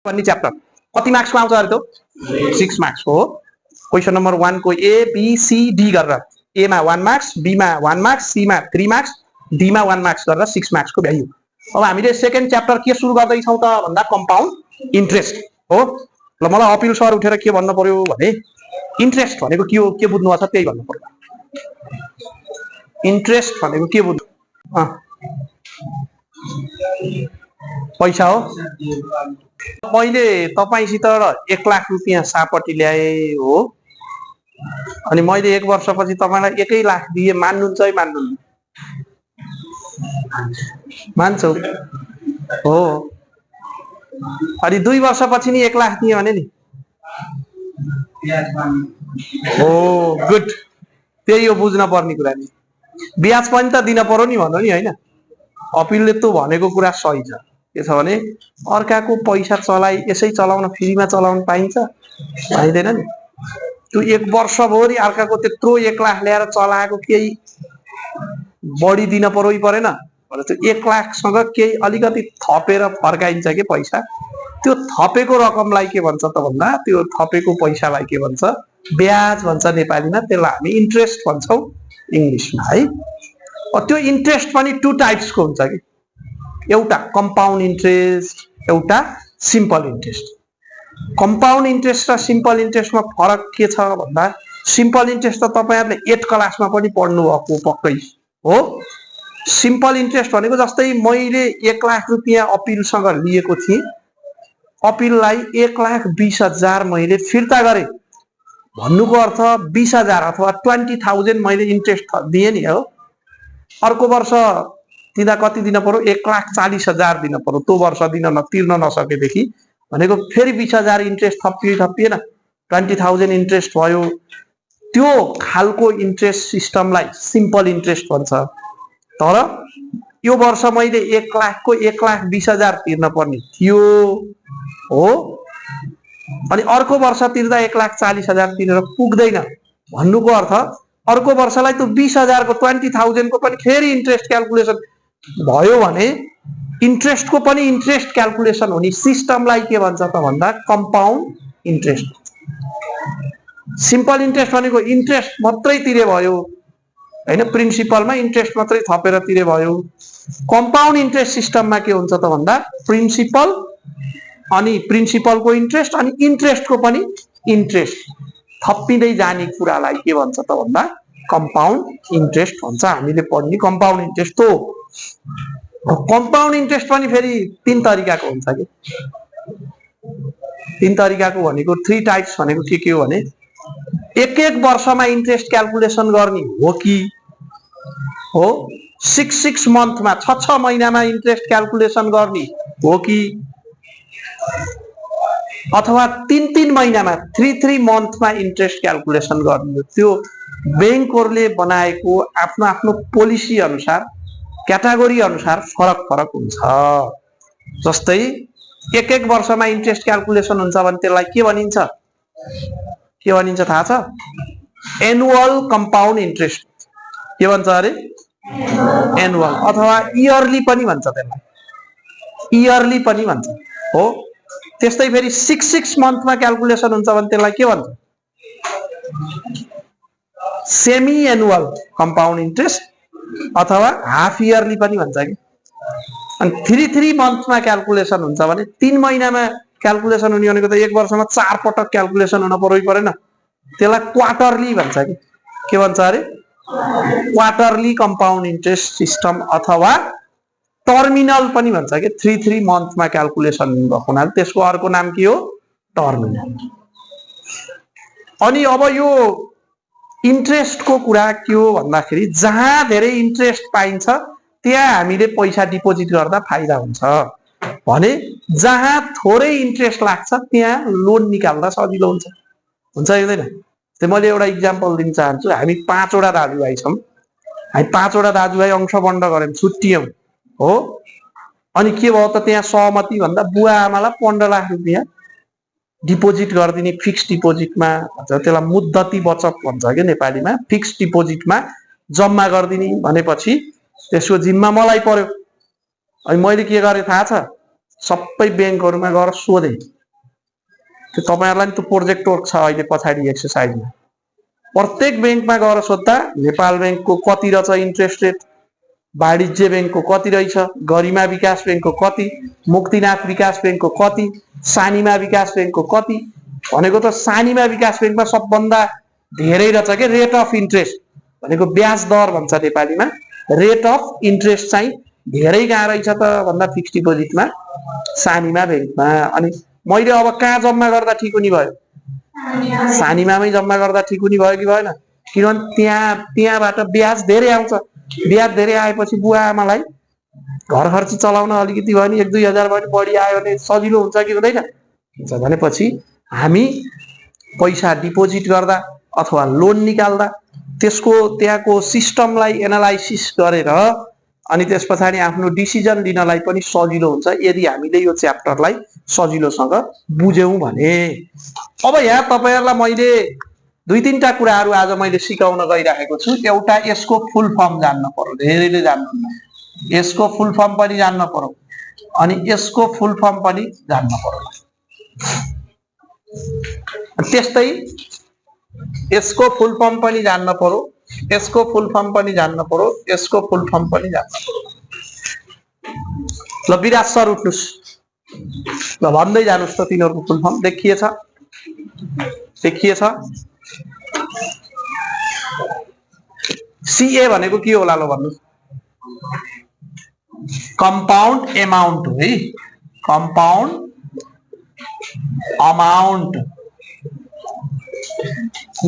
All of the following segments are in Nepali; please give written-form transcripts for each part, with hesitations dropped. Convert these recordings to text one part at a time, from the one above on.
भन्ने च्याप्टर कति मार्क्सको आउँछ अरे त 6 मार्क्स हो। क्वेशन नम्बर 1 को ए बी सी डी गरेर ए मा 1 मार्क्स, बी मा 1 मार्क्स, सी मा 3 मार्क्स, डी मा 1 मार्क्स गरेर 6 मार्क्स को भ्यालु। अब हामीले सेकेन्ड च्याप्टर के सुरु गर्दै छौं त भन्दा कम्पाउन्ड इन्ट्रेस्ट हो। ल मलाई अपिल सर उठेर के भन्नु पर्यो भने इन्ट्रेस्ट भनेको के हो, के बुझ्नु छ त्यही भन्नु पर्यो। इन्ट्रेस्ट भनेको के बुझ्नु? पैसा हो। मैले तपाईसित 1 लाख रुपैयाँ सापटी ल्याए हो, अनि मैले 1 वर्षपछि तपाईलाई 1 लाख दिए, मान्नुहुन्छ है मान्नुहुन्न? मान्छौ हो। अनि 2 वर्षपछि नि 1 लाख दिए भने नि हो, गुड। त्यही हो बुझ्न पर्ने कुरा नि। ब्याज पनि त दिन पर्यो नि भन्नु नि हैन। अपिलले त भनेको कुरा सही छ। के छ भने अर्काको पैसा चलाइ यसै चलाउन फ्रीमा चलाउन पाइन्छ? पाइदैन नि। त्यो 1 वर्षभरि अर्काको त्यत्रो 1 लाख ल्याएर चलाएको केही बढी दिन पर्यो परेन? भने त्यो 1 लाख सँग केही अलिकति थपेर फर्काइन्छ के पैसा। त्यो थपेको रकमलाई के भन्छ त भन्दा त्यो थपेको पैसालाई के भन्छ? ब्याज भन्छ नेपालीमा। त्यसलाई हामी इन्ट्रेस्ट भन्छौं इंग्लिशमा है। त्यो इन्ट्रेस्ट पनि 2 टाइप्सको हुन्छ कि, एउटा कम्पाउन्ड इन्ट्रेस्ट, एउटा सिम्पल इन्ट्रेस्ट। कम्पाउन्ड इन्ट्रेस्ट र सिम्पल इन्ट्रेस्टमा फरक के छ भन्दा सिम्पल इन्ट्रेस्ट त तपाईहरुले 8 क्लासमा पनि पढ्नु भएको पक्कै हो। सिम्पल इन्ट्रेस्ट भनेको जस्तै मैले 1 लाख रुपैयाँ अपिलसँग लिएको थिएँ, अपिललाई 1,20,000 मैले फिर्ता गरे भन्नुको अर्थ 20,000 अथवा 20,000 मैले इन्ट्रेस्ट दिए नि हो। अर्को वर्ष तिदा कति दिन पर्यो? 1,40,000 दिन पर्यो। त्यो वर्ष तिर्न नसकेदेखि भनेको फेरि 20,000 इन्ट्रेस्ट थपिएन, 20,000 इन्ट्रेस्ट भयो। त्यो खालको इन्ट्रेस्ट सिस्टमलाई सिम्पल इन्ट्रेस्ट भन्छ। तर यो वर्ष मैले 1 लाखको 1,20,000 तिर्न पर्ने थियो हो, अनि अर्को वर्ष तिर्दा 1,40,000 तिरेर पुग्दैन भन्नुको अर्थ अर्को वर्षलाई त्यो 20,000 को 20,000 को पनि फेरि इन्ट्रेस्ट क्याल्कुलेसन भयो भने इन्ट्रेस्टको पनि इन्ट्रेस्ट क्याल्कुलेसन हुने सिस्टमलाई के भन्छ त भन्दा कम्पाउन्ड इन्ट्रेस्ट। सिम्पल इन्ट्रेस्ट भनेको इन्ट्रेस्ट मात्रै तिरे भयो हैन, प्रिन्सिपलमा इन्ट्रेस्ट मात्रै थपेर तिरे भयो। कम्पाउन्ड इन्ट्रेस्ट सिस्टममा के हुन्छ त भन्दा प्रिन्सिपल अनि प्रिन्सिपलको इन्ट्रेस्ट अनि इन्ट्रेस्टको पनि इन्ट्रेस्ट थपिँदै जाने कुरालाई के भन्छ त भन्दा कम्पाउन्ड इन्ट्रेस्ट भन्छ। हामीले पढ्ने कम्पाउन्ड इन्ट्रेस्ट हो। कम्पाउन्ड इन्ट्रेस्ट पनि फेरि 3 तरिकाको हुन्छ कि। 3 तरिकाको भनेको 3 टाइप्स भनेको के हो भने एक वर्षमा इन्ट्रेस्ट क्याल्कुलेसन गर्ने हो कि हो, 6 मन्थमा 6 महिनामा इन्ट्रेस्ट क्याल्कुलेसन गर्ने हो कि, अथवा 3 महिनामा 3 मन्थमा इन्ट्रेस्ट क्याल्कुलेसन गर्ने हो। त्यो बैंकहरुले बनाएको आफ्नो आफ्नो पोलिसी अनुसार क्याटेगोरी अनुसार फरक हुन्छ। जस्तै एक वर्षमा इन्ट्रेस्ट क्याल्कुलेसन हुन्छ भने त्यसलाई के भनिन्छ? के भनिन्छ थाहा छ? Annual compound interest. के भन्छ अरे? एनुअल अथवा इयरली पनि भन्छ त्यसलाई, इयरली पनि भन्छ हो। त्यस्तै फेरि 6 मन्थमा क्याल्कुलेसन हुन्छ भने त्यसलाई के भन्छ? सेमी एनुअल कम्पाउन्ड इन्ट्रेस्ट अथवा हाफ इयरली पनि भन्छ कि। अनि 3 मन्थमा क्याल्कुलेसन हुन्छ भने 3 महिनामा क्याल्कुलेसन हुने भनेको त 1 वर्षमा 4 पटक क्याल्कुलेसन हुन पर्यो परेन? त्यसलाई क्वार्टरली भन्छ कि। के भन्छ अरे? क्वार्टरली कम्पाउन्ड इन्ट्रेस्ट सिस्टम अथवा टर्मिनल पनि भन्छ कि। 3 मन्थमा क्याल्कुलेसन भएको हुनाले त्यसको अर्को नाम के हो? टर्मिनल। अनि अब यो इन्ट्रेस्टको कुरा के हो भन्दाखेरि जहाँ धेरै इन्ट्रेस्ट पाइन्छ त्यहाँ हामीले पैसा डिपोजिट गर्दा फाइदा हुन्छ भने जहाँ थोरै इन्ट्रेस्ट लाग्छ त्यहाँ लोन निकाल्दा सजिलो हुन्छ। हुन्छ हुँदैन? त्यो मैले एउटा इक्जाम्पल दिन चाहन्छु। हामी 5 वटा दाजुभाइ छौं। हामी 5 वटा दाजुभाइ अंशबन्ध गर्यौं, छुट्टियौं हो। अनि के भयो त त्यहाँ सहमति भन्दा बुवा आमालाई 15 लाख रुपैयाँ डिपोजिट गरिदिने फिक्स डिपोजिटमा भन्छ, त्यसलाई मुद्दती बचत भन्छ के नेपालीमा। फिक्स डिपोजिटमा जम्मा गरिदिने भनेपछि त्यसको जिम्मा मलाई पर्यो। अनि मैले के गरे थाहा छ? सबै ब्याङ्कहरुमा गएर सोधे त्यो तपाईहरुलाई त्यो प्रोजेक्ट वर्क छ अहिले पछाडी एक्सरसाइजमा प्रत्येक ब्याङ्कमा गएर सोध्दा नेपाल ब्याङ्कको कति रहेछ इन्ट्रेस्ट रेट वाणिज्य ब्याङ्कको कति रहेछ गरिमा विकास ब्याङ्कको कति मुक्तिनाथ विकास ब्याङ्कको कति सानिमा विकास ब्याङ्कको कति भनेको त सानिमा विकास ब्याङ्कमा सबभन्दा धेरै रहेछ के रेट अफ इन्ट्रेस्ट भनेको ब्याज दर भन्छ नेपालीमा रेट अफ इन्ट्रेस्ट चाहिँ धेरै कहाँ रहेछ त भन्दा फिक्स्ड डिपोजिटमा सानिमा ब्याङ्कमा अनि मैले अब कहाँ जम्मा गर्दा ठिक हुने भयो सानिमामै जम्मा गर्दा ठिक हुने भयो कि भएन किनभने त्यहाँबाट ब्याज धेरै आउँछ ब्याज धेरै आएपछि बुवा आमालाई घर खर्च चलाउन अलिकति भयो नि 1-2 हजार भयो बढी आयो भने सजिलो हुन्छ कि हुँदैन हुन्छ भनेपछि हामी पैसा डिपोजिट गर्दा अथवा लोन निकाल्दा त्यसको त्यहाँको सिस्टमलाई एनालाइसिस गरेर अनि त्यसपछि आफ्नो डिसिजन लिनलाई पनि सजिलो हुन्छ यदि हामीले यो च्याप्टरलाई सजिलोसँग बुझ्यौं भने अब यहाँ तपाईहरुलाई मैले 2-3टा कुराहरु आज मैले सिकाउन गइराखेको छु एउटा यसको फुल फर्म जान्न पर्यो धेरैले जान्नुहुन्न यसको फुल फर्म पनि जान्न पर्यो अनि यसको फुल फर्म पनि जान्न पर्यो त्यस्तै यसको फुल फर्म पनि जान्न पर्यो यसको फुल फर्म पनि जान्न पर्यो यसको फुल फर्म पनि जान्न पर्यो ल विराज सर उठ्नुस् ल भन्दै जानुस् त तिनीहरुको फुल फर्म देखिएछ सीए भनेको के होला ल भन्नुस् कम्पाउन्ड अमाउन्ट हो है कम्पाउन्ड अमाउन्ट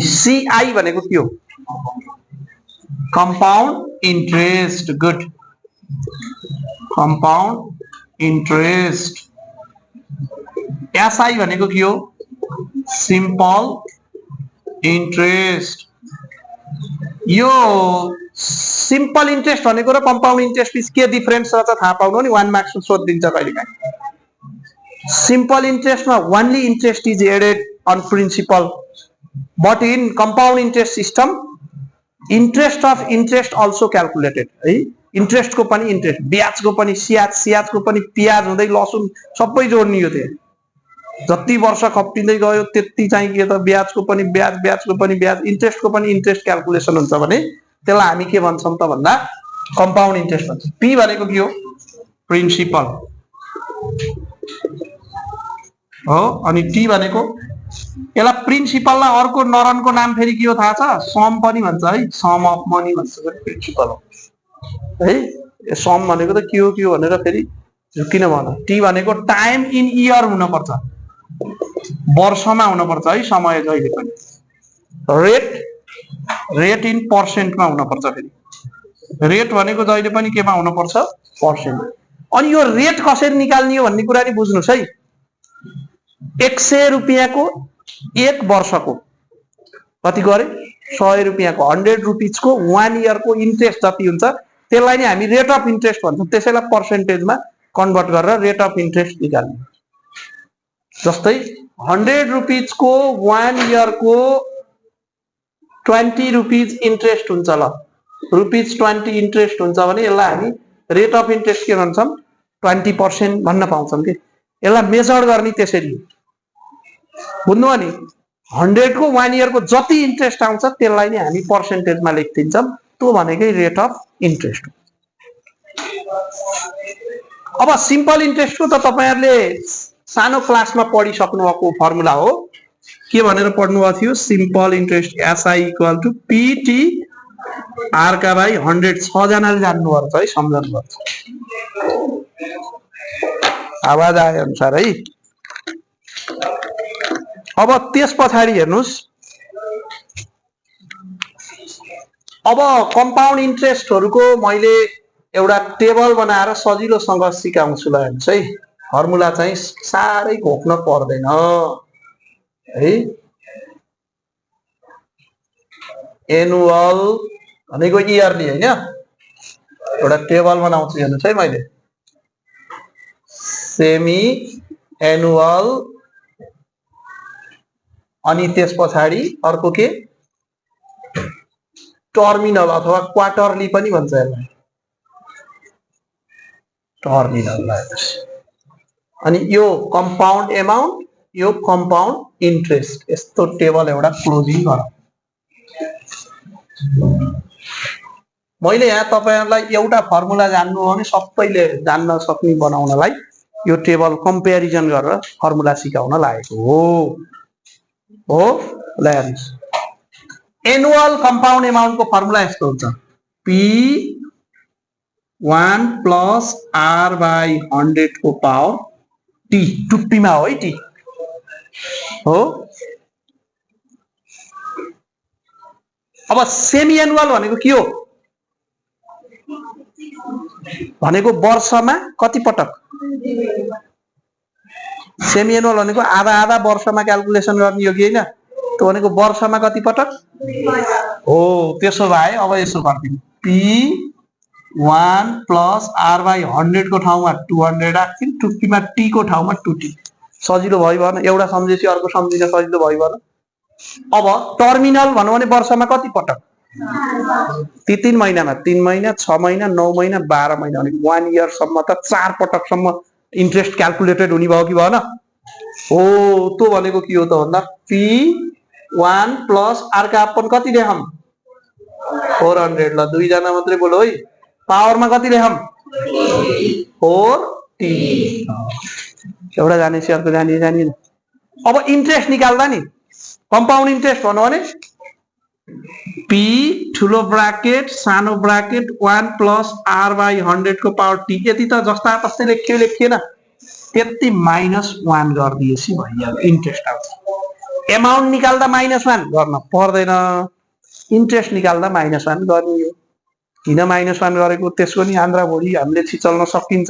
सीआई भनेको के हो compound interest good compound interest SI भनेको के हो सिंपल इंटरेस्ट यो सिंपल इंटरेस्ट भनेको र कंपाउंड इंटरेस्ट बीच के डिफरेंस छ त थाहा पाउनु नि 1 मार्क्स सोधिदिन्छ कहिलेकाहीँ सिंपल इंटरेस्ट में only interest is added on principal but in compound interest system interest of interest also calculated है इंटरेस्ट को पनि इंटरेस्ट ब्याज को पनि सियाज को पनि प्याज हुँदै लसुन सबै जोड्ने यो थियो जति वर्ष खप्टिँदै गयो त्यति चाहिँ के त ब्याज को पनि ब्याज इंटरेस्ट को पनि इंटरेस्ट क्याल्कुलेसन हुन्छ भने त्यसलाई हामी के भन्छौं त भन्दा कंपाउंड इंटरेस्ट भन्छ पी भनेको के हो प्रिन्सिपल हो अनि टी भनेको यसलाई प्रिन्सिपललाई अर्को नरनको नाम फेरि के हो थाहा छ सम पनि भन्छ है सम अफ मनी भन्छ प्रिन्सिपल है सम भनेको त के हो भनेर फेरि किन भन टी भनेको टाइम इन इयर हुन पर्छ वर्षमा हुन पर्छ है समय जहिले पनि रेट इन पर्सेन्टमा हुन पर्छ फेरि रेट भनेको जहिले पनि केमा हुन पर्छ पर्सेन्ट अनि यो रेट कसरी निकाल्ने हो भन्ने कुरा नि बुझ्नुस् है 100 रुपैयाँ को एक वर्ष को कति गरे 100 रुपैयाँ को 100 रुपीज को 1 इयर को इंटरेस्ट जति हुन्छ त्यसलाई नि हामी रेट अफ इंटरेस्ट भन्छौं त्यसैलाई पर्सेन्टेज मा कन्भर्ट गरेर रेट अफ इंटरेस्ट निकाल्ने जस्तै 100 रुपीज को 1 इयर को 20 रुपीज इंटरेस्ट हुन्छ ल रुपीज 20 इंटरेस्ट हुन्छ भने यसलाई हामी रेट अफ इंटरेस्ट के भन्छौं 20% भन्न पाउँछौं के यसलाई मेजर गर्ने त्यसरी बुझ्नु अनि 100 को 1 इयर को जति इंटरेस्ट आउँछ त्यसलाई नि हामी पर्सेन्टेज मा लेखिदिन्छौं त्यो भनेकै रेट अफ इंटरेस्ट अब सिंपल इंटरेस्ट को त तपाईहरुले सानो क्लासमा पढिसक्नु भएको फर्मुला हो के भनेर पढ्नु भएको थियो simple interest SI equal to PT R का भाइ 100 6 जनाले जान्नु पर्छ है सम्झनु पर्छ आवाज आए अनुसार है अब त्यस पछाडी हेर्नुस् अब कंपाउंड इंटरेस्टहरुको मैले एउटा टेबल बनाएर सजिलोसँग सिकाउँछु ल हेर्नुस् है फर्मुला चाहिँ सारै घोक्न पर्दैन है एनुअल भनेको इयरली हैन एउटा टेबल बनाउँछु हेर्नुस् है मैले सेमी एनुअल अनि त्यस पछाडी अर्को के टर्मिनल अथवा क्वार्टरली पनि भन्छ यसलाई टर्मिनल अनि यो कम्पाउन्ड एमाउन्ट यो कम्पाउन्ड इन्ट्रेस्ट यस्तो टेबल एउटा क्लोजिङ गर मैले यहाँ तपाईहरुलाई एउटा फर्मुला जान्नु हो भने सबैले जान्न सक्ने बनाउनलाई यो टेबल कम्प्यारिजन गरेर फर्मुला सिकाउन लागेको हो ल हेर्नुस् एनुअल कम्पाउन्ड एमाउन्ट को फर्मुला यस्तो हुन्छ P1 प्लस R बाई 100 को पावर T टुप्पीमा हो है T हो अब सेमी एनुअल भनेको के हो भनेको वर्षमा कति पटक सेमी एनुअल भनेको आधा आधा वर्षमा क्याल्कुलेसन गर्ने योग्य हैन त्यो भनेको वर्षमा कति पटक हो त्यसो भए अब यसो गर्दिनु P1 प्लस R बाई 100 को ठाउँमा 200 राख्दिनु टुप्पीमा T को ठाउँमा 2T सजिलो भयो भन एउटा सम्झेपछि अर्को सम्झिन सजिलो भयो भन अब टर्मिनल भन्नु भने वर्षमा कति पटक ती 3 महिनामा 3 महिना 6 महिना 9 महिना 12 महिना भने 1 इयर सम्म त 4 पटक सम्म इन्ट्रेस्ट क्याल्कुलेटेड हुने भयो कि भएन हो त्यो भनेको के हो त भन्दा P1 प्लस R का अपन कति लेखम 400 ल दुई जना मात्रै बोलो है पावरमा कति लेखम 4T एउटा जानेसी अर्को जानिएन अब इन्ट्रेस्ट निकाल्दा नि कम्पाउन्ड इन्ट्रेस्ट भन्नु भने P ठुलो ब्राकेट सानो ब्राकेट 1 प्लस R बाई 100 को पावर T यति त जस्ता तस्तै लेखिएन त्यति -1 गर्दिएसी भइहाल्यो इन्ट्रेस्ट आउँछ एमाउन्ट निकाल्दा -1 गर्न पर्दैन इन्ट्रेस्ट निकाल्दा -1 गर्ने हो किन -1 गरेको त्यसको नि आन्द्रा भोलि हामीले छिचल्न सकिन्छ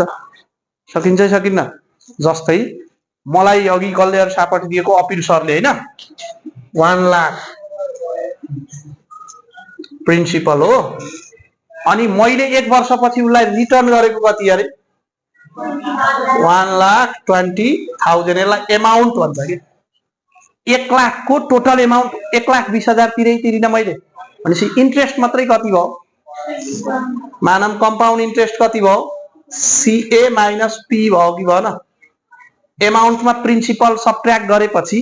सकिन्न जस्तै मलाई अघि कल्लेर सापट दिएको अपिल सरले हैन 1 लाख प्रिन्सिपल हो अनि मैले 1 वर्षपछि उलाई रिटर्न गरेको कति अरे 1,20,000 यसलाई एमाउन्ट भन्छ के 1 लाख को टोटल एमाउन्ट 1,20,000 तिरिन मैले भनेपछि इन्ट्रेस्ट मात्रै कति भयो मानम कम्पाउन्ड इन्ट्रेस्ट कति भयो CA माइनस P भयो कि भएन एमाउन्टमा प्रिन्सिपल सबट्र्याक्ट गरेपछि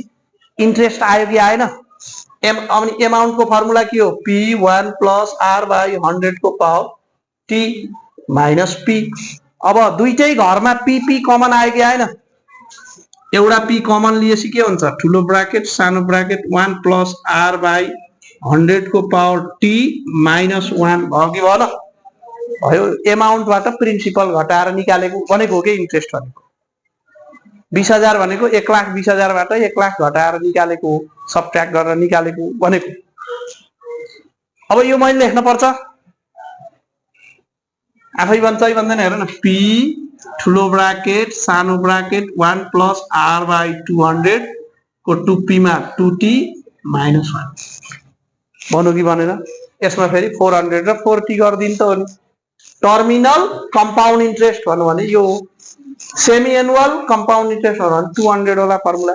इन्ट्रेस्ट आयो कि आएन अनि एमाउन्ट को फर्मुला के हो P1 प्लस R बाई 100 को पावर T माइनस P अब दुईटै घरमा P कमन आयो कि आएन एउटा P कमन लिएपछि के हुन्छ ठुलो ब्राकेट सानो ब्राकेट 1 प्लस R बाई 100 को पावर T माइनस 1 भयो कि भएन भयो एमाउन्टबाट प्रिन्सिपल घटाएर निकालेको भनेको हो के इन्ट्रेस्ट भनेको 20,000 भनेको 1,20,000 बाट 1 लाख घटाएर निकालेको सबट्र्याक्ट गरेर निकालेको भनेको अब यो मैले लेख्न पर्छ आफै भन्छ है भन्दैन हेर न P ठुलो ब्राकेट सानो ब्राकेट 1 प्लस R बाई 200 को टुप्पीमा 2T माइनस 1 भन्नु कि भनेर यसमा फेरि 400 र 4T गर्दिन त हो नि टर्मिनल कम्पाउन्ड इन्ट्रेस्ट भन्नु भने यो सेमी एनुअल कम्पाउन्ड इन्ट्रेस्ट भन्नु भने 200 वाला फर्मुला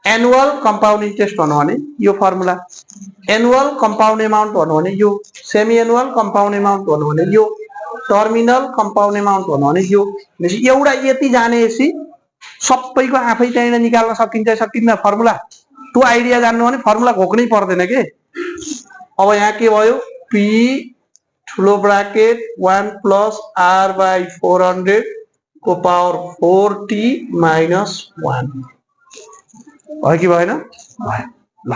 एनुअल कम्पाउन्ड इन्ट्रेस्ट भन्नु भने यो फर्मुला एनुअल कम्पाउन्ड एमाउन्ट भन्नु भने यो सेमी एनुअल कम्पाउन्ड एमाउन्ट भन्नु भने यो टर्मिनल कम्पाउन्ड एमाउन्ट भन्नु भने यो एउटा यति जानेपछि सबैको आफै चाहिँ निकाल्न सकिन्न फर्मुला त्यो आइडिया जान्नु भने फर्मुला घोक्नै पर्दैन के अब यहाँ के भयो P ठुलो ब्राकेट 1 प्लस R बाई 400 को पावर 4T माइनस 1 भयो कि भएन भयो ल